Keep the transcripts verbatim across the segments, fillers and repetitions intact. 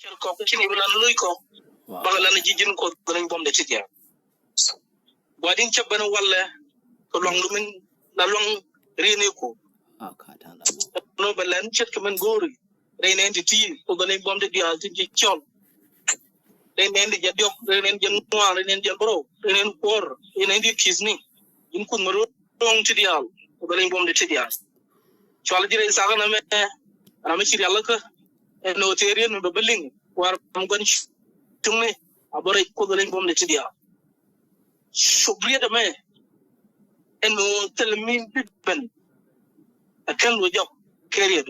Cɛr kɔk ci ni bi lan lo̱c kɔk. Bakɛ lan ji̱ ji̱n Kuoth Bɛlɛny buɔ̱mdɛ ti diaal. Gua̱di̱n cä ben walɛ kɛ luaŋdu min la luaŋ ri̱n iku. Nɔ bɛ lɛn ce̱tkɛ min go̱o̱ri. Rɛy nɛn ti ti Kuoth Bɛlɛny buɔ̱mdɛ ti diaal tin ci cɔl. Rɛy nɛn ti jɛ diɔk, rɛy nɛn jɛ ŋuan, rɛy nɛn jɛ bärɔw, rɛy nɛn kuɔr, rɛy nɛn ti ki̱thni. Ji̱n Kuoth mi ro̱o̱ŋ ti diaal, Kuoth Bɛlɛny buɔ̱mdɛ ti diaal. Cual ji̱ rɛy thakä nɛmɛ, ram mi ci rialikä ɛn ɣöö theriet mi bɛ bä liŋ, wa ram gua̱n cuŋni a bä rɛc Kuoth Bɛlɛny buɔ̱mdɛ ti diaal. Cop riet ɛmɛ ɛn ɣöö thil mi bi ben ɛ kɛn luɔ jɔk kɛ riet.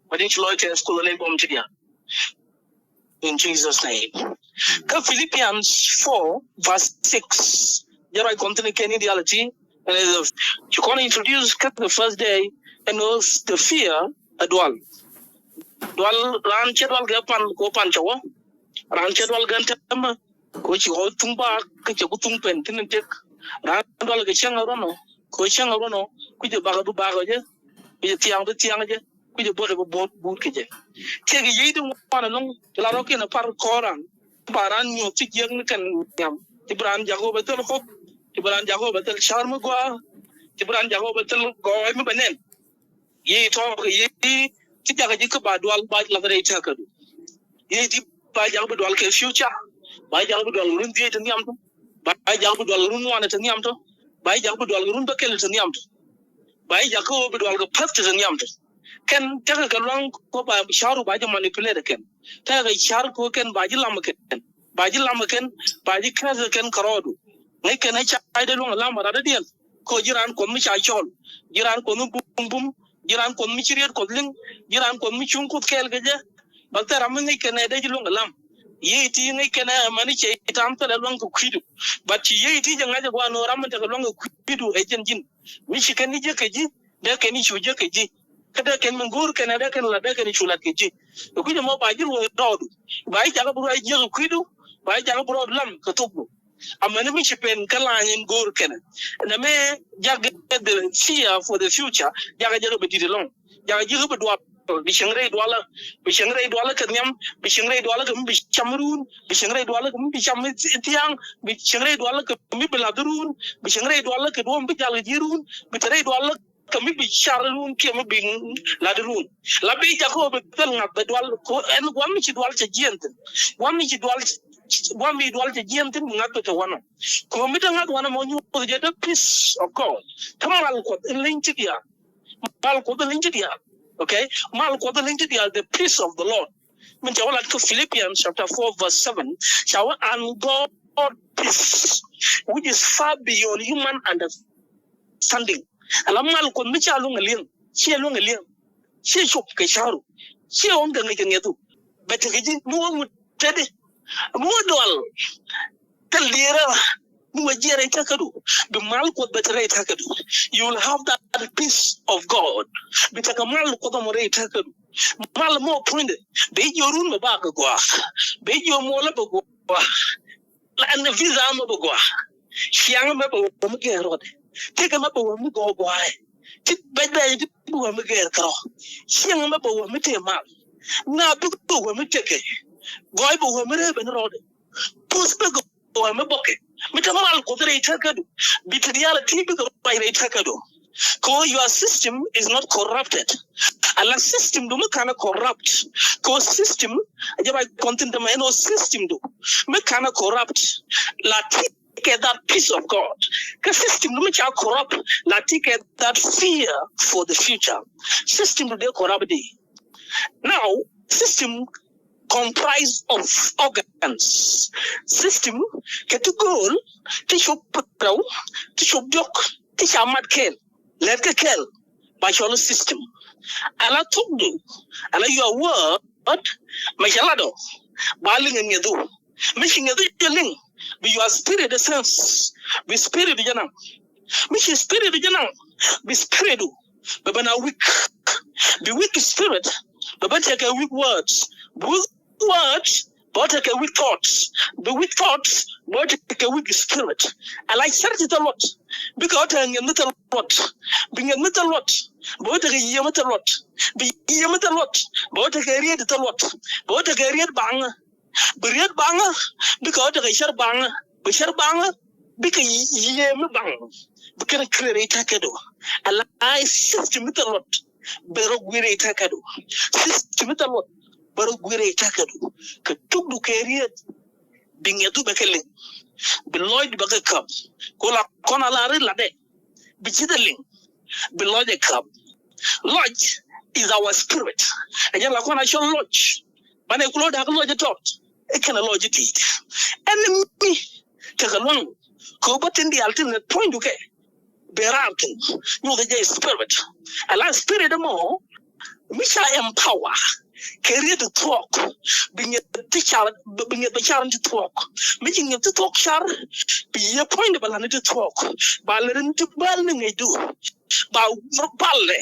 Gua̱di̱n ci lɔc tɛth Kuoth Bɛlɛny buɔ̱mdɛ ti diaal. In Jesus' name. Kä Philippians four verse six. Jɛ ruac kɔn thi̱n kɛn ideality. And ci kɔn introduce kä the first day, and was the fear a dual. Dual, raan cɛ dual kɛ pan, kɛ pan cɛ wä. Raan cɛ dual kɛ tɛmɛ, kɛ ci ɣɔw thuŋ bak, kɛ cɛ ku thuŋ pen thi̱n in tek. Raan dual kɛ cäŋ a ruɔnɔ, kɛ cäŋ a ruɔnɔ, kucɛ bak bi bak jɛ, kucɛ thiaŋ bi thiaŋ jɛ. Kui̱c ɛ buɔt ɛ bi buɔt buut kɛ jɛ. Tiɛk i̱ yiey ti ŋuan ɛlɔ̱ŋ ti la rɔ̱kiɛn ɛ par kɔɔran. Ti ba raan nyuɔ̱th ti jiäk ni kɛn nhiam. Ti bi raan jak ɣöö bɛ thil hope. Ti bi raan jak ɣöö bɛ thil ca̱r mi gɔaa. Ti bi raan jak ɣöö bɛ thil gɔɔy mi bɛ nɛn. Yiey tɔ̱ɔ̱k i̱ yiey ti jakä ji̱ kä ba dual ba lath rɛy tɛ̈kädu. Yiey ti ba jak bi dual kɛ future. Ba jak bi dual run dhieec ti nhiam tɔ. Ba jak bi dual run ŋuan ti nhiam tɔ. Ba jak bi dual run bäkɛl ti nhiam tɔ. Ba jak kä ɣöö bi dual kɛ päth ti ti nhiam tɔ. Kɛn tekɛ kɛ luaŋ kɔ ba ca̱ru ba ji̱ manipulate kɛn. Tekɛ kɛ ca̱r kɔ kɛn ba ji̱ lam kɛn. Ba ji̱ lam kɛn, ba ji̱ kɛth kɛn kärɔɔdu. Ŋäc kɛn ɛ ca dee luäŋ lam ɛ rat dee diɛl. Kɔ ji̱ raan kuɔth mi ca cɔl. Ji̱ raan kuɔth mi bum bum. Ji̱ raan kuɔth mi ci riet kuɔth liŋ. Ji̱ raan kuɔth mi cuŋ kuoth kɛɛl kɛ jɛ. Ba thɛr ram mi ŋäc kɛn ɛ dee ji̱ luäŋ ɛ lam. Yiey ti ŋäc kɛn ɛ mani cɛ itam thilɛ luaŋ kɛ kui̱du. But ci yiey ti jɛ ŋa̱c ɛ gua̱a̱n ɣöö ram mi tekɛ luaŋ kɛ kui̱du ɛ jɛn ji̱n. Mi ci kɛn ni jek kɛ ji̱, dee kɛn i̱ cu jek kɛ ji̱. Kä dee kɛn min go̱o̱r kɛn ɛ dee kɛn la dee kɛn i̱ cu lat kɛ ji̱. Ɛ kui̱c ɛmɔ ba ji̱ ruɔ̱c rɔɔdu. Ba ji̱ jakä bi ruɔ̱c jiäk ɛ kui̱du. Ba ji̱ jakä bi rɔɔdu lam kɛ thokdu. Amäni mi ci pen kä lany in go̱o̱r kɛn ɛ. Nɛmɛ jakɛ the fear for the future. Jakɛ jakɛ bi di̱t ɛlɔ̱ŋ. Jakɛ ji̱ kä bi dual. Bi cieŋ rɛy dualä. Bi cieŋ rɛy dualä kɛ nhiam. Bi cieŋ rɛy dualä kɛ mi bi cam run. Bi cieŋ rɛy dualä kɛ mi bi cam thiaŋ. Bi cieŋ rɛy dualä kɛ mi bi lath run. Bi cieŋ rɛy dualä kɛ duɔ̱ɔ̱m bi jal kɛ ji̱ run. Bi te rɛy dualä kɛ mi bi car run kiɛ mi bi lat run. La bi jakä bi thil ŋath bɛ dual. Ko ɛn guam mi ci dual cɛ jiɛn thin. Guam mi ci dual, guam mi dual cɛ jiɛn thin bi ŋath bɛ te wanɔ. Ko mi te ŋath wanɔ mɔ nyuuth jɛ te peace of God. Te mal Kuɔth in leny ti diaal. Mal Kuɔth in leny ti diaal. Okay? Mal Kuɔth in leny ti diaal, the peace of the Lord. Min ca wä lat kä Philippians chapter four verse seven. Ca wä, and God peace, which is far beyond human understanding. Ala mal Kuɔth mi ca luŋ a liŋ. Ciɛ luŋ a liŋ. Ciɛ cop kɛ ca̱ru. Ciɛ ɣɔ̱ŋ kɛ ŋäc kɛ ŋiɛthu. Bɛ tekɛ ji̱ mi wä ŋut tetdi. Mi wä dual. Thil diɛɛrä mi wä jiɛ rɛy tɛ̈kädu. Bi mal Kuɔth bɛ te rɛy tɛ̈kädu. You will have that peace of God. Bi tekɛ mal Kuɔth ɔmɔ rɛy tɛ̈kädu. Mal mɔ puɔ̱nydɛ. Bɛ jiɔ run mɛ bakɛ gɔaa. Bɛ jiɔ muɔlä bɛ gɔaa. La ɛn visa mɛ bɛ gɔaa. Ciaŋ mɛ bɛ wä mi gɛɛr rɔɔdɛ. Tëkɛ mɛ bɛ wä mi gɔaa gɔaa rɛ. Ti bɛc bɛc ti bɛ wä mi gɛɛr kärɔ. Ciaŋ mɛ bɛ wä mi tëë mal. Ŋa bikɛ wä mi tëkɛ. Gɔɔy bɛ wä mi rɛɛ ben rɔɔdɛ. Puth bikɛ wä mi bɔkɛ. Mi te mal Kuɔth rɛy tɛ̈kädu. Bi te diaal ti bikɛ ruac rɛy tɛ̈kädu. Ko your system is not corrupted. Ala system du mi kanɛ corrupt. Ko system, a jɛ ba kɔn thin te ma ɛn ɔ system du mi kanɛ corrupt. La ti kɛ that peace of God. Kä system du mi ca corrupt. La ti kɛ that fear for the future. System du dee corrupt di. Now, system comprise of organs. System kɛ ti gööl, ti cop rɛw, ti cop diɔk, ti ca mat kɛɛl, lɛt kɛ kɛɛl, ba cɔl system. Ala thokdu, ala your word, mɛ cɛ lat ɔ, ba liŋ ɛ ŋiɛthu. Mi ci ŋiɛthu jɛ liŋ, bi your spirit a sense, bi spirit jɛ naŋ. Mi ci spirit jɛ naŋ, bi spirit du bɛ ben a weak. Bi weak spirit bɛ ben tekɛ weak words. Bi weak words bɛ wä tekɛ weak thoughts, bi weak thoughts bɛ wä tekɛ weak spirit. Ala cär ti thil luɔt, bikɛ wä tekɛ ŋiɛth mi thil luɔt, bi ŋiɛth mi thil luɔt bɛ wä tekɛ yiëë mi thil luɔt, bi yiëë mi thil luɔt bɛ wä tekɛ riet ti thil luɔt, bɛ wä tekɛ riet baŋä, bi riet baŋä bikɛ wä tekɛ cär baŋä, bi cär baŋä bikɛ yiëë mi baŋ. Bi kɛn clear i̱ ta̱kɛ du. Ala system mi thil luɔt bɛ rɔ guir i̱ ta̱kɛ du. System mi thil luɔt bɛ rɔ guir i̱ ta̱kɛ du. Kɛ tuk du kɛ riet, bi ŋiɛth du bɛ kɛ liŋ, bi lɔc du bɛ kɛ käp. Ko la kɔn ala ri latdɛ, bi ji̱ dɛ liŋ, bi lɔc ɛ käp. Lɔc is our spirit. Ɛ jɛn la kɔn a cɔl lɔc. Banɛ kulɔ dak lɔc ɛ tɔt. Ɛ kɛn a lɔc ɛ ti̱i̱t. Ɛn mi tekɛ luaŋ kɛ wä bä tin diaal tin ŋɛ puɔ̱ny dukɛ. Bɛ raar kɛ nyuɔth ɛ jɛ spirit. Ala spirit ɛmɔ mi ca empower kɛ riet ti thuɔk. Bi ŋiɛth ti car, bi ŋiɛth bɛ car ni ti thuɔk. Mi ci ŋiɛth ti thuɔk car, bi yiëë puɔ̱ny di bɛ la̱t ni ti thuɔk. Ba lɛ rin ti bäl ni ŋäc du. Ba wur palɛ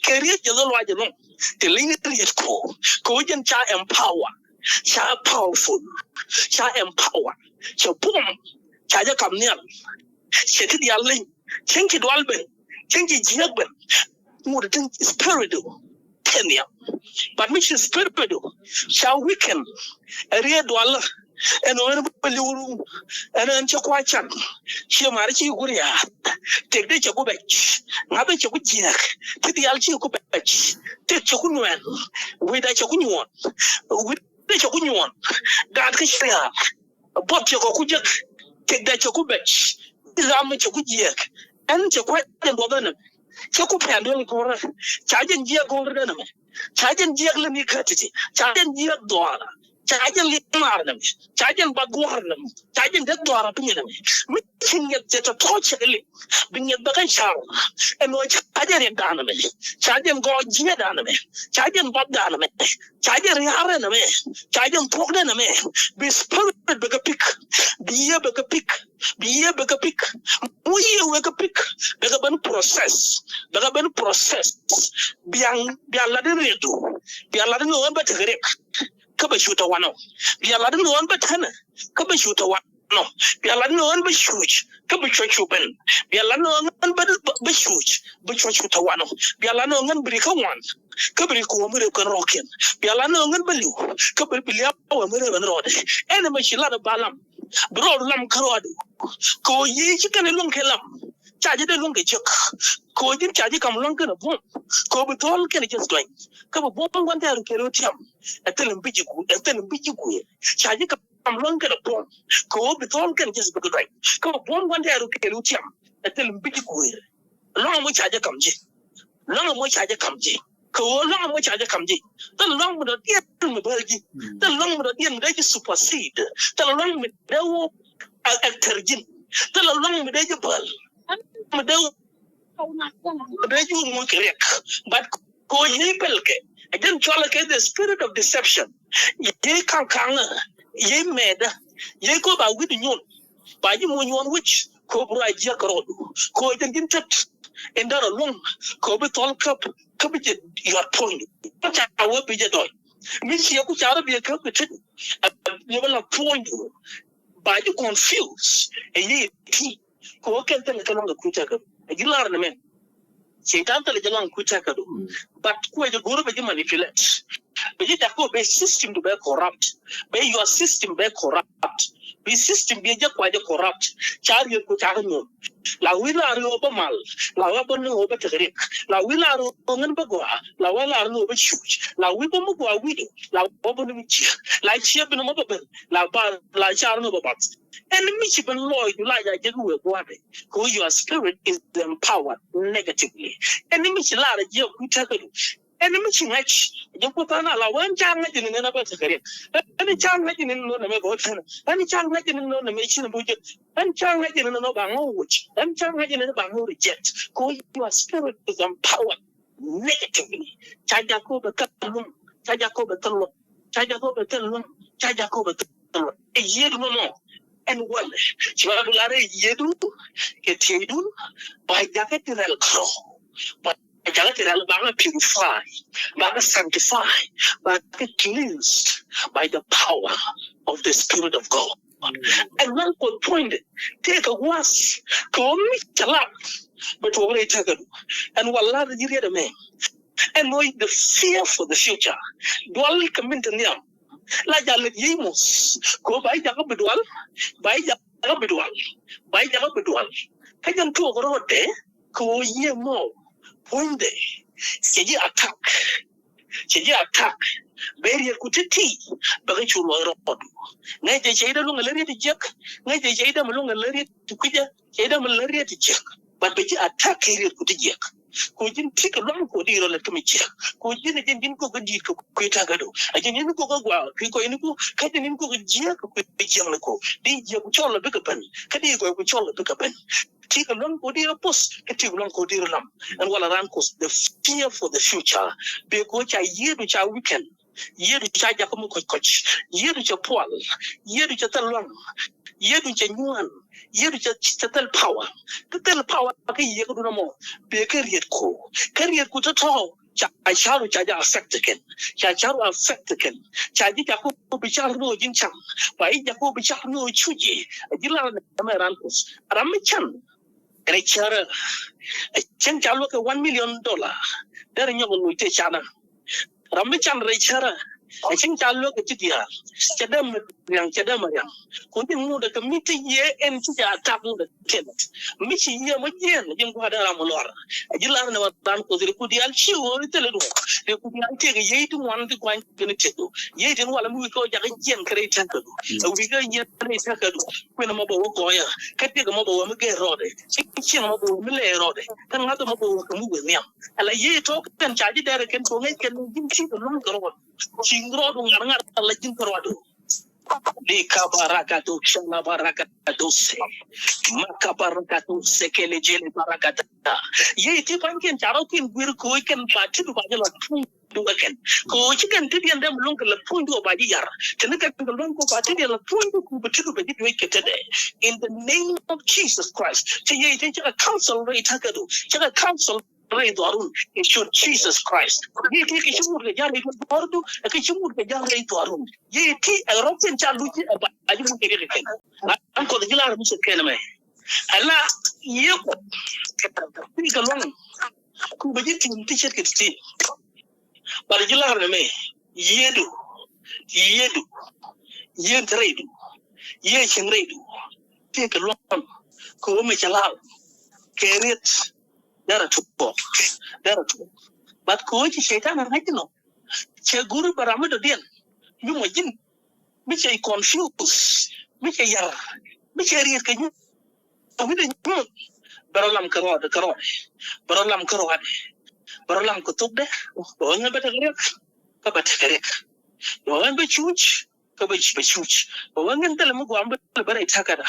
kɛ riet jɛ dhɔ luac ɛlɔŋ. Ti liŋ riet ko kɛ wä jɛn ca empower, ca powerful, ca empower, ca buɔm, ca jɛ kam nhial. Cɛ ti diaal liŋ, cieŋ ci dual ben, cieŋ ci jiäk ben. Ŋut ti spirit du tɛn ya. But mi ci spirit du ca weaken, ɛ riet dual. Ɛn ɣän bä liwru, ɛn ɣän cɛ kua can. Ciɛ mari ci ku ria̱a̱t. Tek dee cɛ ku bɛc. Ŋa̱th dee cɛ ku jiäk. Ti diaal ci ku bɛc. Tek cɛ ku nuɛn. Wi̱i̱da cɛ ku nyuɔn. Wi̱i̱da cɛ ku nyuɔn. Gaat kä ci ria̱a̱t. Buɔth cɛ kɔ ku jek, tekda cɛ ku bɛc. Ram cɛ ku jiɛk. Ɛn cɛ ku jɛ buɔth ɛn ɛmɛ. Cɛ ku pɛn duel go̱rɛ. Ca jɛn jiɛk go̱rɛ ɛn ɛmɛ. Ca jɛn jiɛk lɛ ni kätiti. Ca jɛn jiɛk dhɔaarä. Ca jɛn liŋ maar ɛn ɛmɛ. Ca jɛn bath gua̱a̱r ɛn ɛmɛ. Ca jɛn dee dhɔaarä piny ɛn ɛmɛ. Mi ci ŋiɛth cɛ tɔ̱tɔ̱ cɛ kɛ liŋ. Bi ŋiɛth bɛ kɛ car. Ɛn ɣöö ca jɛn riɛk da̱a̱n ɛmɛ. Ca jɛn gɔɔk jiɛk da̱a̱n ɛmɛ. Ca jɛn bath da̱a̱n ɛmɛ. Ca jɛ ria̱a̱r ɛn ɛmɛ. Ca jɛ thuɔ̱k dɛn ɛmɛ. Bi spirit bɛ kɛ pik. Bi yiëë bɛ kɛ pik. Bi yiëë bɛ kɛ pik. Mu yiëë wee kɛ pik. Bɛ kɛ ben process. Bɛ kɛ ben process. Biaŋ, biaŋ lat in riɛkdu. Biaŋ lat in ɣöö ɛn bä tekɛ riɛk. Kä bɛ cu tɛ wanɔ. Biaŋ lat in ɣöö ɛn bä tɛnɛ. Kä bɛ cu tɛ wanɔ. Nɔ. Bia lat ni ɣän bä cuc kä bi cuɔc cu ben. Bia lat ni ɣän bä, bä cuc bi cuɔc cu tɛ wanɔ. Bia lat ni ɣän bi ri kä wan kä bi ri kɛ wä mi rep kɛn rɔɔkiɛn. Bia lat ni ɣän bä liw kä bi, bi liaw wä mi rep kɛn rɔɔdɛ. Ɛn ɛmɛ ci lat ɛ ba lam. Bi rɔɔdu lam kä rɔɔdu. Kɛ ɣöö yiëë ci kɛn ɛ luäŋ kɛ lam. Ca ji̱ dee luäŋ kɛ ciek. Kɛ ɣöö ji̱n ca ji̱ kam luäŋ kɛn ɛ buɔ̱m. Kɛ ɣöö bi thɔl kɛn ɛ ji̱ duany. Kä bi buɔ̱m gua̱n tɛɛr kɛ rɔ tiam. Ɛ thil in bi ji̱ guiir, ɛ thil in bi ji̱ guiir. Ca ji̱ kam luäŋ kɛn ɛ buɔ̱m. Kɛ ɣöö bi thɔl kɛn ji̱ bi kɛ duany. Kä bi buɔ̱m gua̱n tɛɛr kɛ rɔ tiam. Ɛ thil in bi ji̱ guiir. Luaŋ mɔ ca jɛ kam ji̱. Luaŋ mɔ ca jɛ kam ji̱. Kɛ ɣöö luaŋ mɔ ca jɛ kam ji̱. Thil luaŋ mi dɔ̱diɛn mi bäl ji̱. Thil luaŋ mi dɔ̱diɛn mi dee ji̱ supersede. Thil luaŋ mi dee wä a, a tɛr ji̱n. Thil luaŋ mi dee ji̱ bäl. Mi dee wä, mi dee ji̱ wä muc kɛ riɛk. But kɛ ɣöö yiëë pɛl kɛ. Ɛ jɛn cɔalɛ kɛ the spirit of deception. Yiëë kaŋ kaŋä. Yiëë mɛɛdä. Yiëë kɔ ba wi̱cdu nyuɔn. Ba ji̱ muc nyuɔn wi̱c kɛ ɣöö bi ruac jiäk kɛ rɔɔdu. Kɛ ɣöö jɛn ji̱n tet in dee rɔ luäŋ kɛ ɣöö bi thɔl käp kä bi jɛ yuat puɔ̱nydu. Kä ca wee bi jɛ dɔɔny. Mi ciɛ ku ca rɔ biɛ käp kɛ tet. Ɛ, ɛ, yɛ bä la puɔ̱nydu. Ba ji̱ confuse. Ɛ yiëë ti. Kɛ ɣöö kɛn thilɛ kɛ luaŋ kɛ kui̱ tɛ̈kädu. Ɛ ji̱ lar ni mɛn. Cɛytan thilɛ jɛ luaŋ kui̱ tɛ̈kädu. But kuɛ jɛ go̱o̱r bɛ ji̱ manipulate. Bɛ ji̱ dak kɛ ɣöö bɛ system du bɛ corrupt. Bɛ your system bɛ corrupt. Bi system bi jɛ kua jɛ corrupt. Ca riet ku ca kɛ nyuɔ̱th. La wi̱i̱ lar ɣöö bä mal. La wi̱i̱ bä ni ɣöö bä tekɛ riɛk. La wi̱i̱ lar ɣöö ŋän bä gɔaa. La wi̱i̱ lar ni ɣöö bä cuc. La wi̱i̱ bä mi gɔaa wi̱i̱du. La wi̱i̱ bä ni mi ciek. La ciek bi ni mɔ bä ben. La ba, la car ni ɣöö bä bath. Ɛn mi ci ben lɔɔcdu la ca jek wëë gua̱a̱dɛ. Kɛ ɣöö your spirit is empowered negatively. Ɛn mi ci lar jiɛk kui̱ tɛ̈kädu. Ɛn mi ci ŋa̱c. Jɛ ku tha̱a̱ŋ ala wee ɛn ca ŋa̱c ni nɛn a bä tekɛ riɛk. Ɛn ca ŋa̱c ni nɛn nɔ nɛmɛ bä tɛn. Ɛn ca ŋa̱c ni nɔ nɛmɛ ci ni bä jek. Ɛn ca ŋa̱c ni nɔ ba ŋɔ wuc. Ɛn ca ŋa̱c ni nɔ ba ŋɔ reject. Kɛ ɣöö your spirit is empowered negatively. Ca jak kɔ bɛ thil luäŋ. Ca jak kɔ bɛ thil luäŋ. Ca jak kɔ bɛ thil luäŋ. Ca jak kɔ bɛ thil luäŋ. Ɛ yiëëdu mɔmɔ. Ɛn walɛ. Ci ba bi lar ɛ yiëëdu. Kɛ tieydu. Ba jak ɛ ti rɛl kärɔ. Ba Jakä ti rɛl bakɛ purify, bakɛ sanctify, bakɛ cleansed by the power of the Spirit of God. Ɛn ŋa̱n Kuɔth puɔ̱nydɛ tëëkɛ gua̱a̱th kɛ ɣöö mi cɛ lat bɛ tuɔɔk rɛy tekädu. Ɛn wal lar ji̱ riet ɛmɛ. Ɛn ɣöö the fear for the future, dual kɛ min te nhiam. La jal lät yiey muth kɛ ɣöö ba i̱ jakä bi dual, ba i̱ jakä bi dual, ba i̱ jakä bi dual. Kä jɛn tuɔɔk rɔɔdɛ kɛ ɣöö yiëë mɔ puɔ̱nydɛ cɛ ji̱ attack. Cɛ ji̱ attack. Bɛ rietku ti̱ti̱ bɛ kɛ cu luɔc rɔɔdu. Ŋäc jɛ cɛ idä luŋ ɛ lät riet jiäk. Ŋäc jɛ cɛ idä mi luŋ ɛ lät riet ti kui̱cä, cɛ idä mi lät riet jiäk. But bɛ ji̱ attack kɛ rietku ti jiäk. Ku ji̱n ti̱ kɛ luaŋ ku di rɔ lät kä mi jiäk. Ku ji̱n ɛ ji̱n ji̱n gok kä di̱i̱t kɛ kui̱ ta̱kädu. Ɛ ji̱n ji̱n gok kä gua̱a̱ kui̱ kɔcniku. Kä ji̱n ji̱n gok kä jiäk kɛ kui̱ jiäkniku. Di jiäk ku cɔl ɛ bikɛ ben. Kä di gɔy ku cɔl ɛ bikɛ ben. Ti̱i̱ kɛ luaŋ kɛ ɣöö di rɔ poth kä ti̱i̱ kɛ luaŋ kɛ ɣöö di rɔ lam. Ɛn walɛ raan Kuɔth, the fear for the future. Bɛ kɛ ɣöö ca yiëëdu ca weaken. Yiëëdu ca jakä mi kɔc kɔc. Yiëëdu ca pual. Yiëëdu ca thil luaŋ. Yiëëdu ca nyuan. Yiëëdu ca ca thil power. Kä thil power kä yiëëkädun ɛmɔ bɛ kɛ rietku. Kä rietku tɔ̱tɔ̱ ca ca̱ru ca jɛ affect kɛn. Ca ca̱ru affect kɛn. Ca ji̱ jakä bi car ni ɣöö ji̱n can. Ba ji̱ jakä bi car ni ɣöö cuci. Ɛ ji̱ lar ni ɛmɛ raan Kuɔth. Ram mi can. Rɛy cärä. Ɛ cäŋ ca luäk kɛ one million dollar. Derɛ nyɔk loc tëë canä. Ram mi can rɛy cärä. Ɛ cäŋ ca luäk kɛ ti diaal. Cɛ dee mi riaŋ, cɛ dee mi riaŋ. Ku ni ŋut ɛ kɛ mi ti yiëë ɛn ti ca tak ŋut ɛ kɛn. Mi ci yiëë mɔ jiɛn ji̱n gua̱a̱r dee ram mi luar. Ɛ ji̱ lar ni ma raan Kuɔth ri ku diaal ci ɣöö ri thilɛ duɔ̱ɔ̱r. Ri ku diaal tëëkɛ yiëë ti ŋuan ti gua̱ny kɛn tëëkdu. Yiëë tin walɛ mi wi̱i̱ kɛ ɣöö jakä jiɛn kɛ rɛy tëëkädu. Ɛ wi̱i̱ kɛ yiëë rɛy tëëkädu. Kuën ɛmɔ bɛ wä gɔɔyä. Kä tiek ɛmɔ bɛ wä mi gɛr rɔɔdɛ. Kä cieŋ ɛmɔ bɛ wä mi lɛɛ rɔɔdɛ. Kä ŋa̱th ɛmɔ bɛ wä kɛ mi wëë nhiam. Ala yiëë tɔ̱ kɛn ca ji̱ dɛrɛ kɛn tuɔ̱ŋ ŋäc kɛn ji̱n ci kɛ luaŋ kɛ rɔɔd. Ci rɔɔd wä ŋa̱r ŋa̱r ala ji̱n kɛ rɔɔd. Di kabaraka do shala baraka do se. Ma kabaraka do se kele jele baraka da. Yiëë ti pa̱nykiɛn ca rɔ kui̱n guir ko̱o̱c kɛn ba ti du ba jɛ la tuŋ. Duɔ̱kɛn kɛ ɣöö ci kɛn ti diɛn dee mi luŋ kɛ lɛ puɔ̱nydu ɔ ba ji̱ yar. Teni kɛn kɛ luɔ̱ŋ kɛ ɣöö ba ti diɛn lɛ puɔ̱nydu ku bi ti du bɛ ji̱ duec kɛ tetdɛ. In the name of Jesus Christ. Cɛ yɛ ite cɛ kɛ counsel rɛy ta̱kädu, cɛ kɛ counsel rɛy dhuarun. Kɛ ciöt Jesus Christ yɛ ite kɛ ci ŋut kɛ ja̱r rɛy dhuardu, kɛ ci ŋut kɛ ja̱r rɛy dhuarun. Yɛ ite ɛ rɔ̱kiɛn ca luc ɛ ba ji̱ luŋ kɛ riɛk kɛ kɛn. An kɔth ji̱ lar mi cɛ kɛn mɛ. Ala yiëë kɔ ti kɛ luɔ̱ŋ. Ku bɛ ji̱ tim ti ce̱tkɛ ti tim. Bat ji̱ lar nɛmɛ, yiëëdu, yiëëdu, yiëë ti rɛydu, yiëë cieŋ rɛydu. Tëëkɛ luɔ̱ŋ kɛ ɣöö mi cɛ lar kɛ riet. Derɛ tuɔɔk, derɛ tuɔɔk. Bat kɛ ɣöö ci cɛy-tan ɛ ŋa̱c inɔ cɛ go̱ri bɛ ram mi dɔ̱diɛn mi mɔ ji̱n. Mi cɛ confuse, mi cɛ yar, mi cɛ riet kɛ nyuɔ̱th. Wi̱cdɛ nyuɔ̱th bɛ rɔ lam kɛ rɔɔdɛ, kɛ rɔɔdɛ, bɛ rɔ lam kɛ rɔɔdɛ, bɛ rɔ lam kɛ thokdɛ. Bɛ wä ŋän bɛ tekɛ riɛk, kä bɛ tekɛ riɛk. Bɛ wä ŋän bɛ cuc, kä bɛ bɛ cuc. Bɛ wä ŋän thilɛ mi guam bɛ bɛ rɛy ta̱kädä.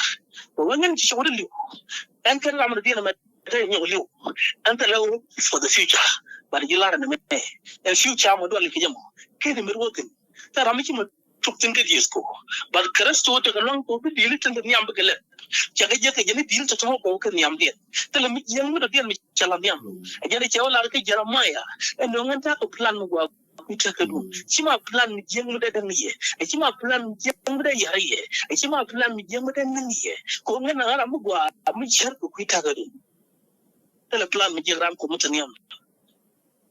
Bɛ wä ŋän ci cɔwdɛ li̱w. Ɛn kɛn ram ni diɛn ɛmɛ te nyɔk li̱w. Ɛn thilɛ wä for the future. Bat ji̱ lar ni mɛ ɛn future mɔ dual kɛ jɛ mɔ. Kɛn mi ruɔthin thilɛ ram mi ci mɔ tuk thi̱n kä dieth ko. Bat Kritho tekɛ luaŋ ko bi di̱i̱li tin te nhiam bikɛ lɛp. Cɛ kɛ jiäk kɛ jɛn i̱ di̱i̱li te tɔ̱ ko kä nhiamdiɛn. Thilɛ mi jiäŋ mi dɔ̱diɛn mi cɛ la nhiam. Ɛ jɛn i̱ cɛ wä lar kä Jeremiah. Ɛ nöŋ ɛn ta̱a̱ kɛ plan mi gua̱a̱ kui̱ ta̱kädu. Ci ma plan mi jiäŋ mi dee däŋ yɛ. Ɛ ci ma plan mi jiäŋ mi dee yar yɛ. Ɛ ci ma plan mi jiäŋ mi dee näŋ yɛ. Ko ŋän a ram mi gua̱a̱ mi cär kɛ kui̱ ta̱kädu. Thilɛ plan mi jiäk ran ko mi te nhiam.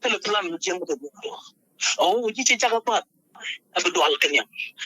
Thilɛ plan mi jiäk mi te nhiam. Ɔ ji̱ cɛ cak a path. A bi dual kɛ nhiam.